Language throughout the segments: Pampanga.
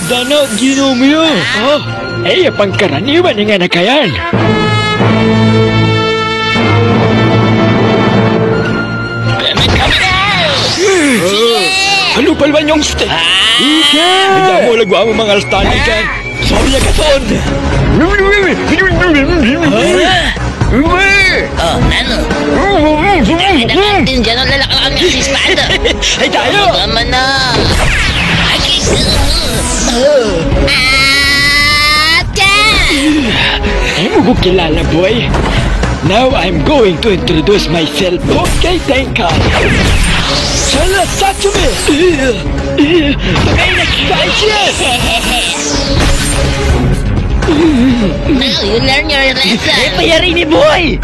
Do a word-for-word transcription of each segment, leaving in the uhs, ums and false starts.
Dana, ginawa mu yan. Ah, e ya pangkaraniwan ing anak a yan. Ano, palwan yung stick? Ika! Ay, damo, lagwa mu mangaltan, ika. Sorry, ika, son. Ah? O, nanu? Kami na natin dyan, o, lalakaran niya si espada. Ay, tayo! Tama na. Ay, ate! E mu ku kilala, boy. Now I'm going to introduce myself. Okay, thank God. Sala, sabi mu. Patay na kita. Now you learn your lesson. E, payari ini, boy!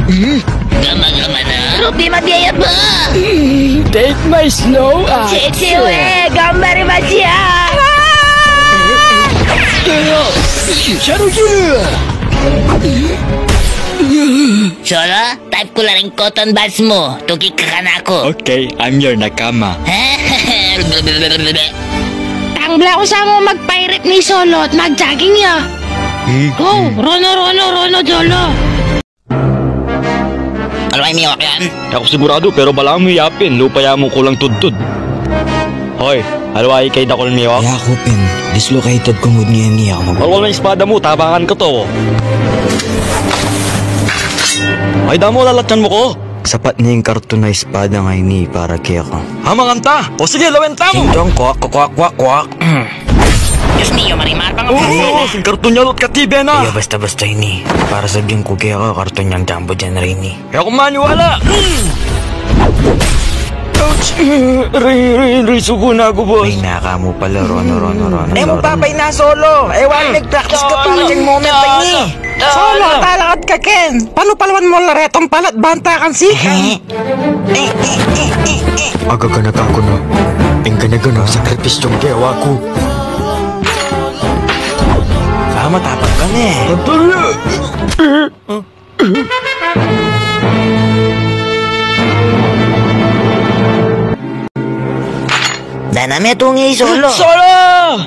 Gama-gama na. Rupi, mabiaya pa. Take my slow action. Chichiwe, gambari machi. Saru, saru. Solo, type ku la ring cotton buds mu. Tuki ka kanaku. Okay, I'm your nakama. Tang bla, usa mu magpirate ni Solo at mag-jogging ya. Go, Rono, Rono, Rono, Solo. Alway, miwok yan? E ku siguradu, pero balamu yapin, lupa ya mu kulang tudtud. Hoy, alway, kay dakul miwok? E ku pin, dislocated ku mud ngeni, e ku mag- Alway, ing espada mu, tabangan ku to. Ay, damo, lalatyan mu ku. Sapat ne ing karton a espada ngeni para keku. Amang anta! O sige, lawen tamu! Ding dong, kwak, kwak, kwak, kwak. Diyos mio, Marimar, pang- Oo, sing karton ya lut katibe na! Kaya basta-basta ini, para sabian ku keka, karton yang Jumbo General ini. E ku maniwala! Ouch! Ray, ray, ray, suku na ku, boss. Ay, nakamu pala, Rono, Rono, Rono. E mu papay na, Solo. E wari, nag-practice ka para keng moment a ini. Solo, talakad ka ken. Palu-paluan mu la retong palat, banta kang sikan. Agaganakan ku na. Ing gana-gana sakripisyung gewa ku. Baka matapang ka na e. Patuloy! Dana me tungi, Solo. Solo!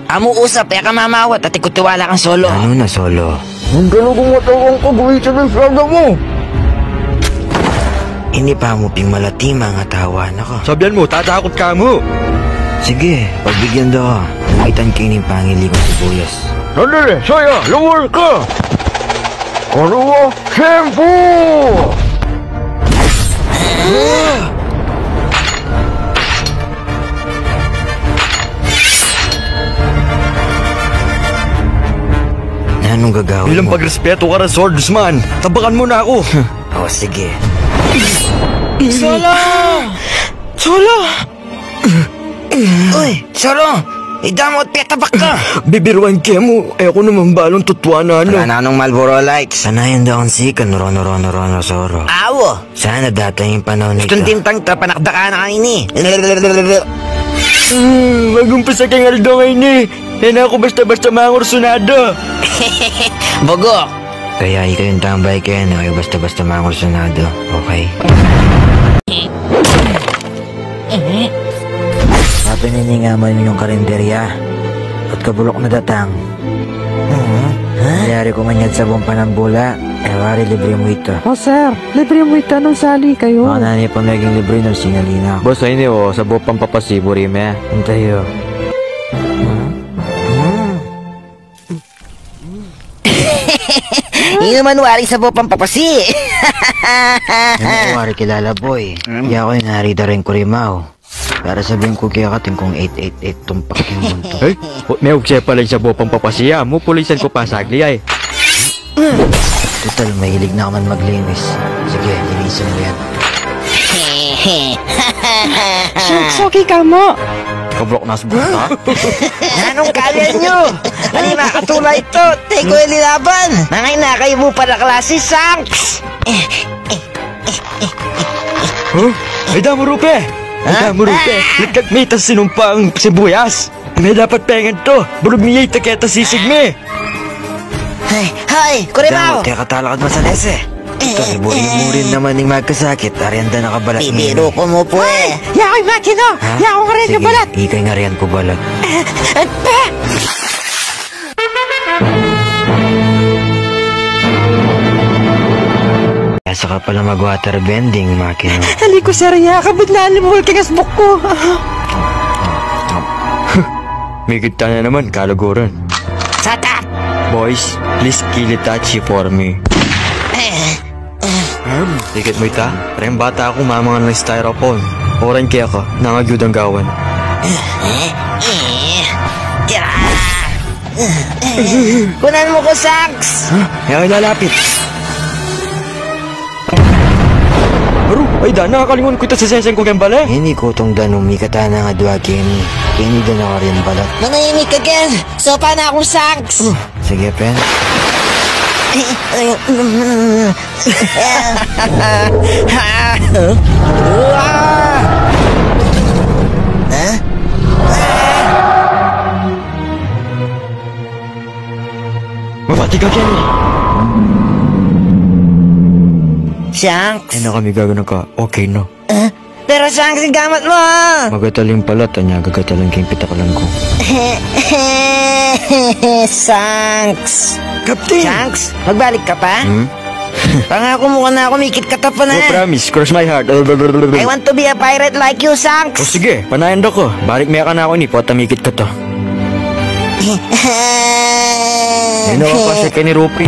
Amu usap, e ka mamawat, atin ku tiwala kang Solo. Nanu na, Solo? Nung talagang matawang ka, gawin sa espada mu. Ini pa mu ping malati, mangatawan na ka. Sabian mu, tatakut ka mu. Sige, pagbigyang da ka. Gamitan ke ning pangili kung sibuyas. Sandali, saya, lumul ka. Karuwa, sempu! Nanung gagawan mu? Bilang pagrespeto ka ra, swordsman, tabakan mu na aku. O, sige. Solo! Solo! Uy, Solo! Idamot, petabak ka! Bibiruan ke mu, e ku naman balung tutuan, nanu. Ala nanung Marlboro Lights. Panayan da kung sikan, Rono, Rono, Rono, Solo. Awo! Sana datang ing panaun a ita. Itang tintang ta, panakdakan na kanini. Hmm, magumpisa keng aldo ngeni. E na ku basta-basta mangursunado. Bugok. Kaya ikayu ing tambay keni, e kayu basta-basta mangursunado. Okay? Apin ini nga man yung karinderya. At kabulok na datang. Yari ku man yan sa buang panambula. E wari, libre mu ita. O, sir, libre mu ita nung sali kayu. Baka nanu pa meging libre nung sinali na. Boss, ayni o, sabop pampapasi, buri me. Antay o. Inu man wari sabop pampapasi? Inu wari kilala, boy? Yaku ing ari da ring kurimaw. Para sabian ku keka, atin kung eight eight eight tumpak king buntuk. E, meugse pala ing sabop pampapasi, a. Mu pulisan ku pa sagli, ay. Tutal, mahilig na ka man maglinis. Sige, linisan mu yan. Shucks, okay ka mu? Kablok na sa buta. Nanung kalian yu? Ali, makatula ita. Teko, e lilaban. Nangay na kayu mu pala klasi, Shanks. Huh? Ay, damu, Rupe! Ay, damu, Rupe! Lagkat mi ita sinumpang sibuyas! Ay, dapat pengen to! Bulug mi ya ita keta sisig mi! Hay, hay, kurimaw! Damu, teka, talakad masalese! Ito, muri-muri naman ing magkasakit, arian da na kabalat mi. Bibiru ku mu, pwe! Ay, yaku ing makina! Ha? Yaku ing arian kabalat! Sige, ika ing arian ku balat. Eh, eh, eh. Gusto ka pala mag-waterbending, Makino. Ali ku, sir, ya, kabud na alimul keng asbuk ku. Mikit ta na naman, kaluguran. Shut up! Boys, please kill Itachi for me. Ikit mu ita, reng bata ku mamangan lang styrofoam. Oran keka, nangagyudang gawan. Tira! Kunan mu ku, Shanks! Huh? E ku ilalapit. Aru, ay dana, kalingun ku ita sesesen ku keng bale. Ini kutang danum, ikatana nga dua keni. Keni dana ka rin balat. Manahimik ka, Ken. Sopa na ku, Shanks. Sige, Pen. Huh? Mabati ka, Kenny. Shanks. E na kami gaganaka. Okay na. Pero Shanks, ing gamat mu, a. Magataling pala, tanya gagatalan keng pitakalan ku. Shanks. Captain! Shanks, magbalik ka pa? Hmm? Pangako mu kanaku, mikit ka ta pa na. Oh, promise, cross my heart. I want to be a pirate like you, Shanks. O sige, panayan da ku. Balik me kanaku ini, pota mikit ka ta. Ini na ka pa sa keni, Rupi.